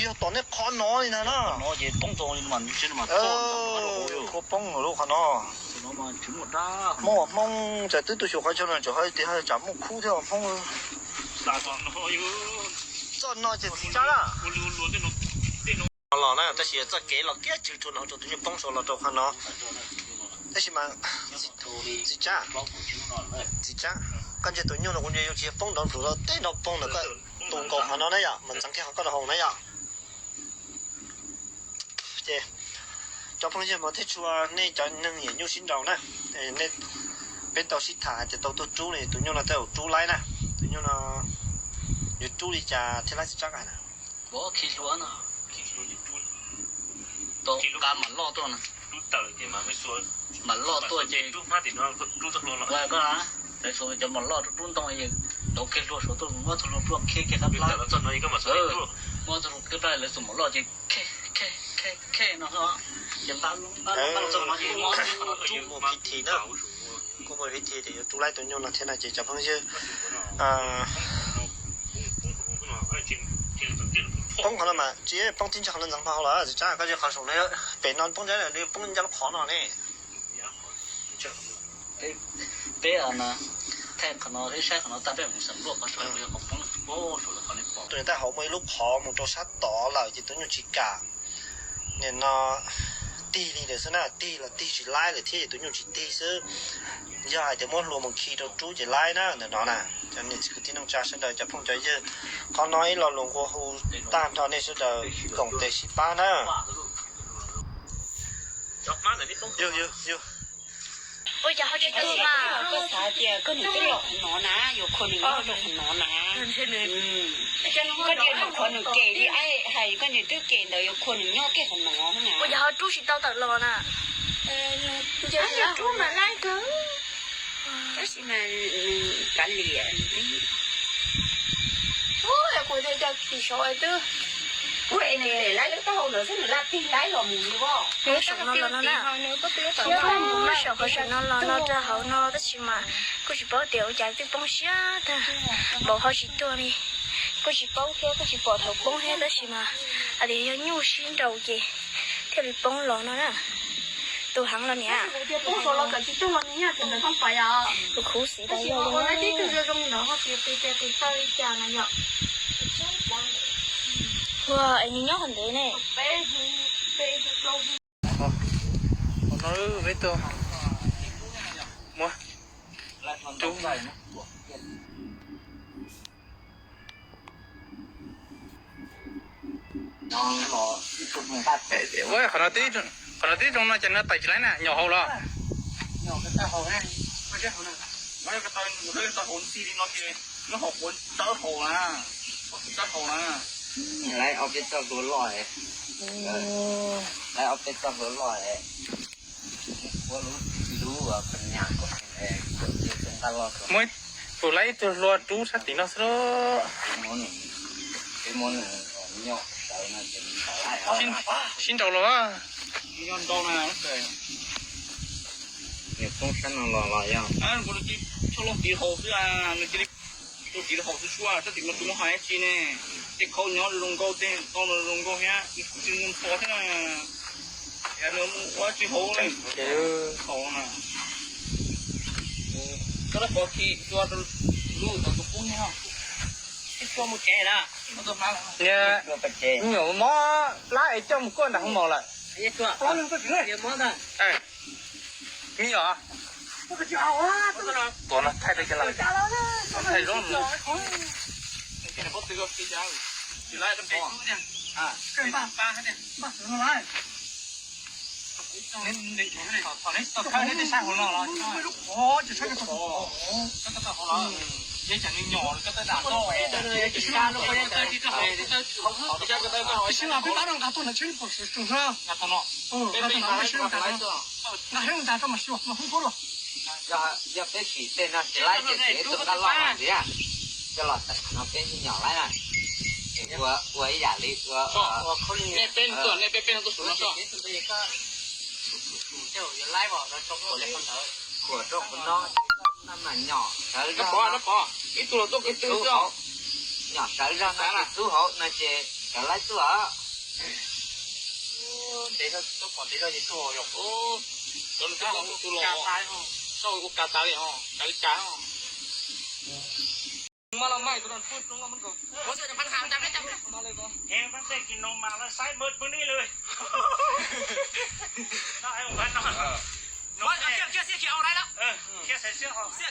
Yog tom nej qhov no li ntag na. Kua poob lub qhov no. Hmoob, Hmoob txawm twb tuaj xyuas qhov chaw no tseem ho tias ho tsam muaj khub thiab Hmoob. Txoj no ces tsis tsab na. Los na, tab sis txoj kev los kiag tsw rau no rau tus nyuj poob saud los rau qhov no. Tab sis mas tsis tsab, tsis tsab. Koj ntsia tus nyuj no kuv ntsia yuav tsis poob nrov nplus rau tej no poob ntawm koj tus nkaus qhov no na yom, mas ntxeev kiag qhov koj rau hauv na yom. Ces cov phooj ywg mas thiab txhua nej cov neeg yam nyuj sib nraus na, peb tau sib tham hais tias tau tuaj rub ne, tus nyuj no tej zaum rub laib na, tus nyuj no yuav rub li cas thiaj laib txhua tsav na. Khi hlua no, tau qa mam loj tuaj na, mam loj tuaj ces, koj, cov mam loj rub rub ntoo, tau khi hlua saud tuaj muab tug hlua pluaj khi khi qab plab, muab tug hlua khi plab lawv txog mam loj ces khi khi khi khi no, ces npab npab npab txog no ces muab tug hlua rub. Kuj muaj ib thi tias yuav rub laib tus nyuj no thiab no ces cov phooj ywg, poob qhov no mas tsis poob tib ntsis qhov no ntxeev hau los tsis tsab, koj ntsia qhov saum no, pem no poob ntsia, poob ncaj lub qhov no ne. Peb thaij qhov no, peb saib qhov no tag peb mus xam luaj qhov saud, qhov poob saud qhov nej pom. Tus niam tais hauv muaj ib lub qhov mus rau sab tod lawm ces tus nyuj tsis kam. Nim no tig li lawm xwb na, tig los tig tsis laib lawm thiab ces tus nyuj tsis tig xwb. Yog hais tias muab hlua mus khi rau rub ces laib na ntawm no na. Cov niam txiv kwv tij neej tsa sawv daws, cov phooj cov ywg, qhov no ib lo lus nqua hu tag nrho nej sawv daws koom tes sib pab na. Ua cas ho tsis tuag mas? Koj xav tias koj nws twb los qhov no na, yuav khua nws nyob rau qhov no na. Koj tias nws qhov nws kem li hais, koj nws twb kem ntawd yuav khua nws nyob kiag qhov no na. Ua cas ho rub tsis tau tawm los na? Rub mas laib kawg. Tab sis mas nws kav liam nws twb, kuv tias cas tim saud twb, kuv es nws lem laib lub taub hau ntawd xwb nws laj tig laib los mus li os. Lub saum no los no na. Lub saum qhov saum no los no rau hauv no tab sis mas kuj tsis paub tias ua cas twb poob siab tag, npaum ho tsis tuag li. Kuj tsis paub thiab kuj tsis pom thaum poob thiab tab sis mas hais tias yog nyuj sib nraus ces thiaj li poob los no na. Tus heev los niam. Tus khuv xim tau yog li no. Ua es nws nyob qhov ntev ne. Qhov no peb tuaj muab rub. Ua qhov no tib, qhov no tib zoo no ces nws tawm tsis laib na, nyom hauv los? Lawv ob peb txoj hlua loj, lawv ob peb txoj hlua loj, muab tus laib ib tug hlua rub sab tim no xwb. Sib nraus los. Nws poob sab no los los yog. Nws cia li tso loo tiv haus xwb, nws cia li tso tiv haus xwb suab, sab tim no tsis muaj hais dab tsi ne. Tej khau nyob zoo nkauj, tej tau zoo nkauj thiab, kuv tsis muaj npho thiab na. Nws mus ua tsis haus ne. Haus na. Koj lab pov khi tua rau lub tau tus pub ne. Ib txhua mus tsev na. Niam, me nyuam mob lab es coj mus kuaj nram hoo maum lawm. Me nyuam, tua no thaij rau cov lawm, thaij zoo. Yog peb sim tej no tsis laib ces tsev tuaj nqaj loj no thiab. Coj los tawm no peb nyom laib na. Ua ib yam li ua, nej peb tuaj, nej peb peb no tuaj saum no tso. Kuam rau qhov no, nyom sawv zog no ces xub hauv, nyom sawv zog no ces xub hauv no ces Kav laib tuaj. Ntev, tau pom ntev zog ces tuaj yog. Cov nws tuaj ua tus los, tau ua kav tas li os, kav li kav os. Mas los mas tus no pw roob los mas nkaus. Ua xwb pab has tas peb cam. Heev pab tej kis noog mas lawv saib mawj pw nib lawm. No es ua pab no. Kiag, kiag, kiag, kiag, au, lawm. Kiag, saib siab ho.